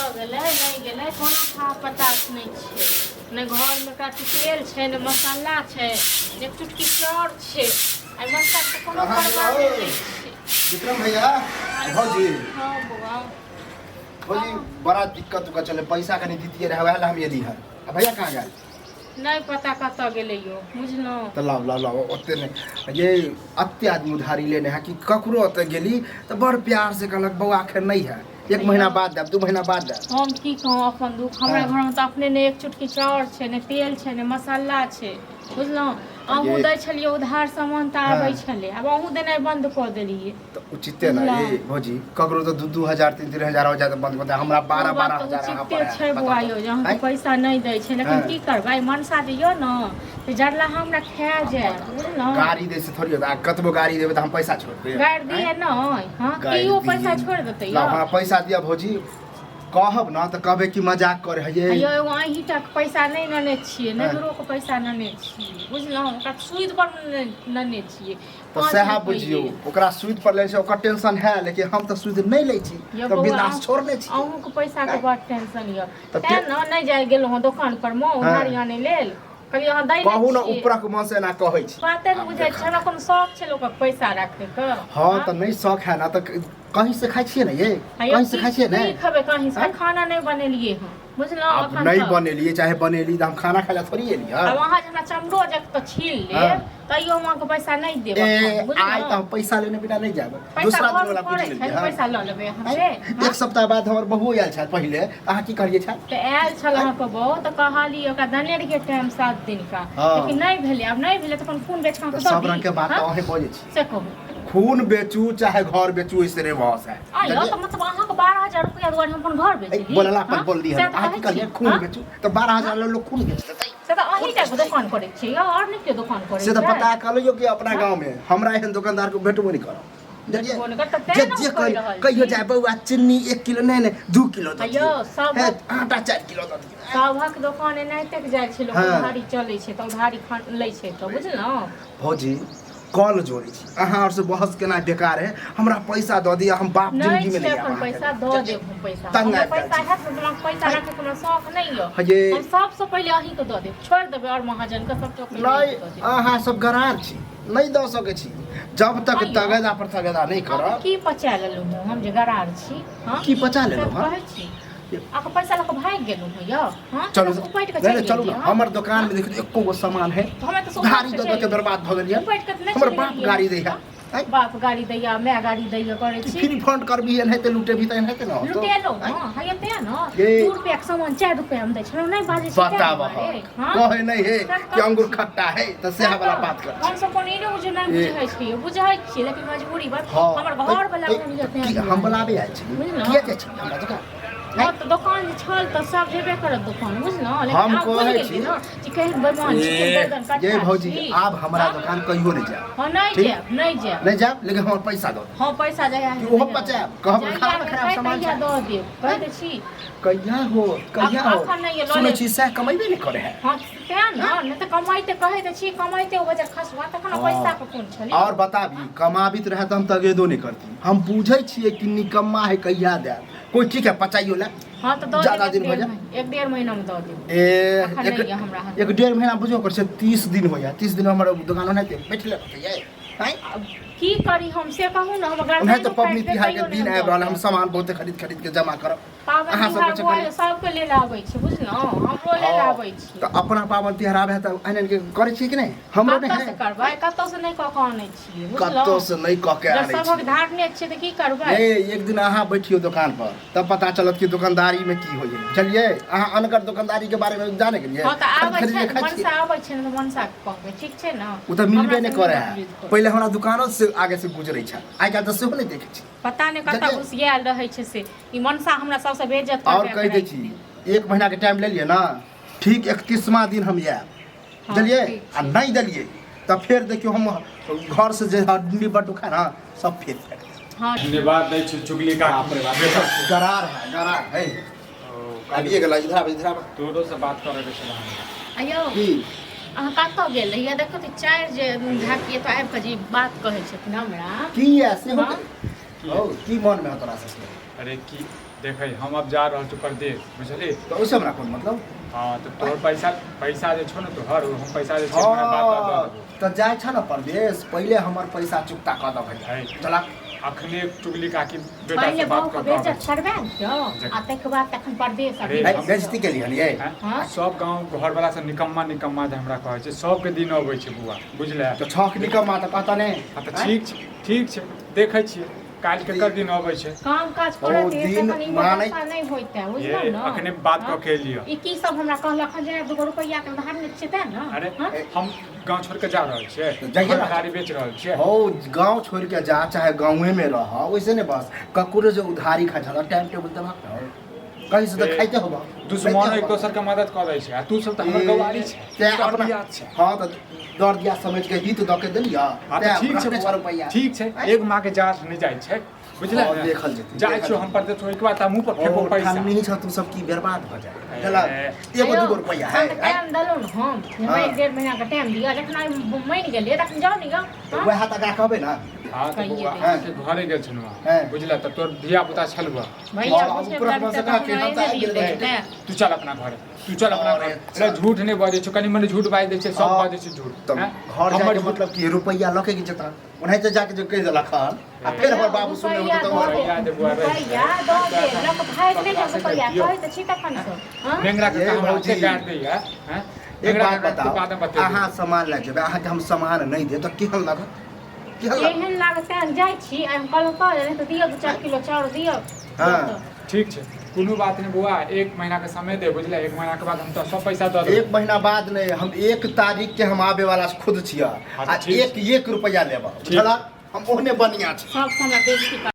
कतऽ गेलै नहि गेलै कोनो था पता नहि छै। नहि घरमे एकरा तेल छै, नहि मसाला छै, ने एक चुटकी चाउर छै। आइ मनसाके तऽ कोनो कहाँ परवाह गेलौ? नहि छै। विक्रम भैया, भौजी। हँ बौआ। भौजी, बड़ा दिक्कत उक्कत चले, पैसा कनी दितियै रहै, वएह लए हम एली हन। आ भैया कहाँ गेल? नहि पता कतऽ गेलै यौ, बुझलहुँ? तऽ लाउ लाउ लाउ, ओते नहि ये, अते आदमी उधारी लेने है कि ककरो ओतऽ गेली तऽ बड़ प्यार से कहलक, बौआ एखन नहि है, एक महीना बाद देब, 2 महीना बाद देब। हम की कहूँ अपन दुख? हमरा घरमे तऽ अपने नहि एक चुटकी चाउर छै, नहि तेल छै, नहि मसाला छै, बुझलहुँ? अहूँ दै छलियै उधार सामान तऽ आबै छलै, आब अहूँ देनाइ बन्द कऽ देलियै। तऽ उचिते ने ये भौजी, ककरो तऽ 2-2 हजार, 3-3 हजार हो जाए तऽ बन्द कऽ दे, हमरा बारह ओ बात बारह तऽ हजार अहाँ उचिते पर है, छै बताउ बौआ तऽ। यौ, जे अहाँके पैसा नहि दै छै, लेकिन की करबै? मनसा जे यऽ ने, से जरला हमरा खा जायत, बुझलहुँ? गाड़ी दै से थोड़ी होता। आ कतबो गाड़ी देबै तऽ हम पैसा छोड़ देब? गाड़ि दिए नहि, हँ। गाड़ि केओ दिए। पैसा छोड़ि देतै लाउ, यौ? हमरा पैसा दिअ भौजी। कहब ने तऽ कहबै कि मजाक करे है ये। यौ, एगो अहीं टाके पैसा नहि नेने छियै, नैहरोके पैसा नेने छियै, बुझलहुँ? ओकरा सूद पर नेने छियै। तऽ 5 सएह रुपैए। बुझियौ, ओकरा सूद पर लै छै, ओकर टेंशन है, लेकिन हम तऽ सूद नहि लै छी। यौ तऽ बौआ, बिंदास छोड़ने छी। अहूँके पैसाके बड़ टेंशन यऽ। तऽ तेँ ने नहि जाइ गेलहुँ हँ दोकान पर मे उधारी आनै लेल। कहलियै अहाँ दै कहू नहि ने। छियै। ऊपरक मन से एना कहै छी। बाते नहि बुझै छै। हमरा कोनो शौक छै लोकक पैसा राखैके? हँ, तऽ नहि शौक है ने तऽ कहीं से खाइ छियै ने ये? कहीं से खाइ छियै ने? की खेबै कहीं से? खाना नहि बनेलियै हँ, बुझलहुँ? आब एखन नहि तक। बनेलियै चाहे बनेली, तऽ हम खाना खाइ लए थोड़ी एलियै। आब अहाँ जे हमरा चमड़ो जक तऽ छील लेब, तैयो हम अहाँके पैसा नहि देब ए एखन, आइ बुझलहुँ? तऽ हम पैसा लेने बिना नहि जायब। पैसा दूसरा दिन घरमे वाला बुझि पड़ै छै लेलियै। ने, हँ। पैसा लऽ लेबै अहाँ से, हँ? एक सप्ताह बाद हमर बहु आयल छथि पहिले, तऽ अहाँ की कहलियै छथि? तऽ आयल छल अहाँके बहु तऽ कहलियै, ओकरा देने रहियै टाइम 7 दिनका, लेकिन नहि भेलै। आब नहि भेलै तऽ अपन खून बेच कऽ तऽ अहाँके दऽ सब दी? रंग के बात हँ? तऽ अहीं बजै छी। से कहू। खून बेचू चाहे घर बेचू, ऐसे नहि बहस है। आ यौ, तऽ मतलब अहाँके 12,000 रुपया दुआरे हम अपन घर बेच दी? बोलला पर हँ? बोल दी। से हम तऽ अहाँ की कहै कहलियै? छी, खून हँ? बेचू तऽ 12,000 लए लोक खून बेच देतै? से तऽ अहीं टा दोकान करै छियै यौ, आओर नहि केओ दोकान करै से तऽ छै? पता कहलियौ कि अपना गाँव में हमरा एहन दोकानदार के भेटबो नहि करब, बुझलियै? भेटबो नहि करब, तऽ तें जे ने जे हम कहि कहि रहल कहियो छी। जाय, बौआ चिन्नी 1 किलो नहि नहि 2 किलो दऽ यौ, दियौ। हे, आटा 4 किलो दऽ दियौ। सभक दोकान एनाहिते जाइ छै लोक, उधारी चलै छै तऽ उधारी लै छै तऽ, बुझलहुँ? भौजी, कॉल जोड़ै छी, अहाँ आओर से बहस केना बेकार है। हमरा पैसा दऽ दिअ, हम बाप नहि जिंदगी में छै नहि आयब एखन अहाँके। पैसा दऽ देब हम पैसा। तंग हमरा आबि गेल पैसा छी। हैत ने, हमरा पैसा राखैके हमरा शौक नहि यऽ। हे। हम सबसँ पहिले अहीँके दऽ देब, छोड़ि देबै आओर महाजनके, सबसँ पहिले नहि अहीँके दऽ देब। अहाँ सब गरार छी, नहि दऽ सकै छी जब तक आइयो। तगेदा पर तगेदा नहि हम करब। की पचा लेलहुँ हँ हम जे गरार छी, हँ? की पचा से लेलहुँ हँ? कहै छी, अहाँके पैसा लऽ कऽ भागि गेलहुँ हँ यौ, हँ? चलू। उपाटि कऽ नहि चलि नहि, चलू ने। गेलियै, हँ? हमर दोकान में देखियौ, एको गो सामान है? तऽ हमरा तऽ उधारी दऽ दऽ के बर्बाद भऽ गेलियै। उपाटि कऽ तऽ नहि हमर चलि बाप गेलियै। गाड़ी दै है आँय? बाप गाड़ी दैया, माय गाड़ी दैया करै छी। फ्री फंड करबी एनाहिते, लुटेबी तऽ एनाहिते ने होतौ। लुटेलहुँ हँ, हैया तें ने। ये। 2 रुपैआके सामान 4 रुपैआमे दै छलहुँ, नहि बाजै छी तें बताब। दुआरे, हँ? कहै नहि है सर, कि अंगूर कहै छी। खट्टा है, तऽ सएह वाला बात कर। हम सब कोनो ई नहि बुझै, नहि बुझै छियै, बुझै छियै, लेकिन मजबूरी बस। हमर घर वाला कोन यऽ तें की हम दुआरे। बोलाबे आयल छी? बुझलहुँ? किया जाइ छी हमरा दोकान? हँ, तऽ दोकान जे छल तऽ सब जेबे करत दोकान, बुझलहुँ? लेकिन हम आब बुझि कहै गेलियै छी। ने जे केहन बेईमान छी, केहन गर्दन ये कट्टा भौजी, छी। आब हमरा हँ? दोकान कहियो नहि जायब। हँ, नहि ठीक? जायब, नहि जायब। नहि जायब, लेकिन हमर पैसा दऽ हँ, पैसा जहिया कि हेतै ओहो तहिया पचायब? दऽ कहब देब। खराब जहिया खराब हेतै सामान तहिया छै। दऽ देब, कहि दै छी। कहिया हो, कहिया हो? अखन नहि यऽ, लऽ सुनै लेब। छी सएह कमेबे नहि करे है। हँ, तें ने, नहि तऽ कमाइते, कहै तऽ छी, कमाइते ओ बजर खसुआ, तखन पैसाके कोन छलै? और बताबी, कमाबित रहे तऽ हम तगेदो नहि करती। हम बुझै छियै कि निकम्मा है, कहिया देब कोई। ठीक है, पचाइयो ले। हँ, तऽ दऽ ज्यादा देब। दिन एक हो डेढ़ जाए। एक 1.5 महीनामे दऽ देब। ए अखन एक नहि यऽ हमरा हाथ। 1.5 महीना बुझो कर छै, 30 दिन हो जाए। 30 दिन हमर दुकान ओनाहिते बैठले रहतै ये, आँय? आब की करी हम से कहू ने, हमर ओनाहिते गर्दन पबनी काटि देत तिहार के तैयो नहि दिन हम आबि दऽ रहल है, हम देब। सामान बहुते खरीद खरीद के जमा करब। पाबनि अहाँ तिहार सबके बौआ चक्कर सबके लेल आबै छै, बुझलहुँ? हमरो लेल आबै छै। तऽ अपना पाबनि तिहार आबै है तऽ आनि आनि के करै छियै कि नहि? हमरो नहि कतऽ है। से करबै? कतऽ से नहि कऽ कऽ आनै छियै, कतौ बुझलहुँ? से नहि कऽ के जब आनै सभक छियै। धारने छियै तऽ की करबै? ए, एक दिन अहाँ बैठियौ दुकान पर तब पता चलत कि दुकानदारी में की होइ है, बुझलियै? अहाँ अनकर दुकानदारी के बारे में जाने गेलियै? हँ, तऽ खरीद आबै खरीद छै के खाइ छियै। मनसा आबै छै ने तऽ मनसा के कहबै, ठीक छै ने? ओ तऽ मिलबे हमरा नहि से करे नहि है। बदतमीज करू। पहिले हमरा दुकानो से आगे से गुजरै छल, आइ काल्हि तऽ सेहो नहि देखै छी। पता नहि कतऽ बुझलियै? घुसियायल रहै छै से ई मनसा, हमरा सबसँ बेइज्जत और करबा कहि के दै राखि छी, देत। एक महीना के टाइम लेलियै ने, ठीक 31वां दिन हम आयब। हँ, बुझलियै? ठीक आ छै। नहि देलियै तऽ फेर देखियौ, हम घर से जे हड्डी बटुका ने सब फेर फेर हँ। धन्यवाद दै छी चुगली का। बाप रे बाप, गरार है, गरार है। आबिए गेला, इधर आब, इधर आब। तोरो से बात करे के छल हमरा। आ यौ। की? अहाँ कतऽ गेल रहियै? देखो तऽ चारि जे झाँकी एतऽ आबि कऽ जे बात कहै छथिन हमरा। की है से? हँ? हो, की मन में है तोरा सबके? अरे की देखै हम अब जा रहल छी परदेश, बुझली? तऽ ओहिसँ हमरा कोन मतलब? हँ, तऽ तोहर पैसा पैसा जे छौ ने तोहर, ओ हम पैसा जे छै हमरा बाप दऽ हँ देबौ। तऽ जाइ छ ने परदेश, पहिले हमर पैसा चुकता कऽ दऽ भैया। है। चला। अखने चुगली काकी बेटा पहिले से बात बहू के कऽ कऽ आबै बेइज्जत छी। करबा दियौ आ ताहिके बाद तखन परदेश अरे, अभी। है, बेइज्जती केलियै हन ये? हैं? हँ? सब गाँव घरवला सब निकम्मा निकम्मा जे हमरा कहै छै, सबके दिन अबै छै बौआ, बुझले? तऽ छक निकम्मा तऽ कहता नहि। हँ तऽ ठीक छै, ठीक छै, देखै छियै काल्हि केकर दिन अबै छै। काम काज ओ करत दिन तखन ई मानै- व्यवस्था नहि होइते, बुझलहुँ ये ने? अखने बात कऽ के एलियै। ई की सब हमरा कहलक हन जे दूगो रुपैआ के उधार नहि छियै तेँ ने? अरे हँ? हम गाँव छोड़ के जा रहल छियै, तऽ जाइए ने। गाड़ी बेच रहल छियै। हौ, गाँव छोड़ि के जा चाहे गाँवेमे रह, ओइसे नहि, बस ककरो जे उधारी खाइ छल, टाइम टेबुल देबाक ने, कहीं से तऽ खाइते होबा। दुश्मनो एक दोसर के मदद कऽ दै छै आ तू सब तऽ हमर गवारी छै। तें तोहर अपना बियाह छै। हँ, तऽ दर दिया समझ के हित दऽ के देलियै। हँ तऽ तें ठीक छै रखने बौआ, छह रुपैआ। ठीक छै, एक माह के जाँच नहि जाइ छै, बुझले हँ, ने? देखल जेतै, जाइ देखल छियौ हम परदेश, ओहिके बाद मुँह पर फेको ओ पैसा। ठन्नी छ तू सब की बर्बाद भऽ जाए। ए, बुझलक, एगो दूगो रुपैआ है? हम तऽ टाइम देलहुँ ने हम जे हँ। एक 1.5 महीना के टाइम दिअ, जखन आइ मानि गेलियै तखन जाउ ने गाँव। हँ? वएह तऽ एकरा कहबै ने। हँ तऽ बौआ, कहिए अहाँके घरे गेल छलहुँ हँ। बुझल? तऽ तोर धिया पुता छल बा। भैया बाबू बुझे पूरा लगतै से तऽ कह के हमरा हम तऽ एने आबि दिन गेल दै छै। तू चल अपना घरे, तू चल अपना अरे घर। अरे झूठ नहि बजै छौ, कनि मनि झूठ बाजि दै छै, सब हँ। बाजै छै झूठ। तऽ हैं? घर हमर जाके झूठ मतलब कि रुपैआ लऽ के जेता, ओनाहिते जाके जे कहि देलक हन आ फेर हमर बाबू सुनने रुपैआ होतै तऽ दऽ हमर दे, रुपैआ दे बुआ रे। रुपैआ दऽ दे, लऽ कऽ भागि नहि जाउ रुपैआ, कहै तऽ छी तखन सँ। हँ? नेंगरा के ये हमरा भौजी। ओते गारि दैया हैं? एक नेंगरा बात के गारि बताओ, बाद में बतेबो। अहाँ सामान लए जेबै, अहाँके हम सामान नहि देब तऽ केहन लागत, केहन लागत? केहन लागत तें जाइ छी, आइ हम कहलहुँ कह नहि तऽ दिअ 2-4 किलो चाउर दिअ। हँ। ठीक छै, कोनो बात नहि बौआ, एक महीना के समय दे, बुझले? एक महीना के बाद हम तो सब पैसा दऽ देब। एक महीना बाद नहि, हम 1 तारीख के हम आबे वाला खुद छियै। हाँ, आ ठीक। एक एक रुपैआ लेब, बुझलक? हम ओहने बढ़िआँ छी। सब हमरा बेइज्जती।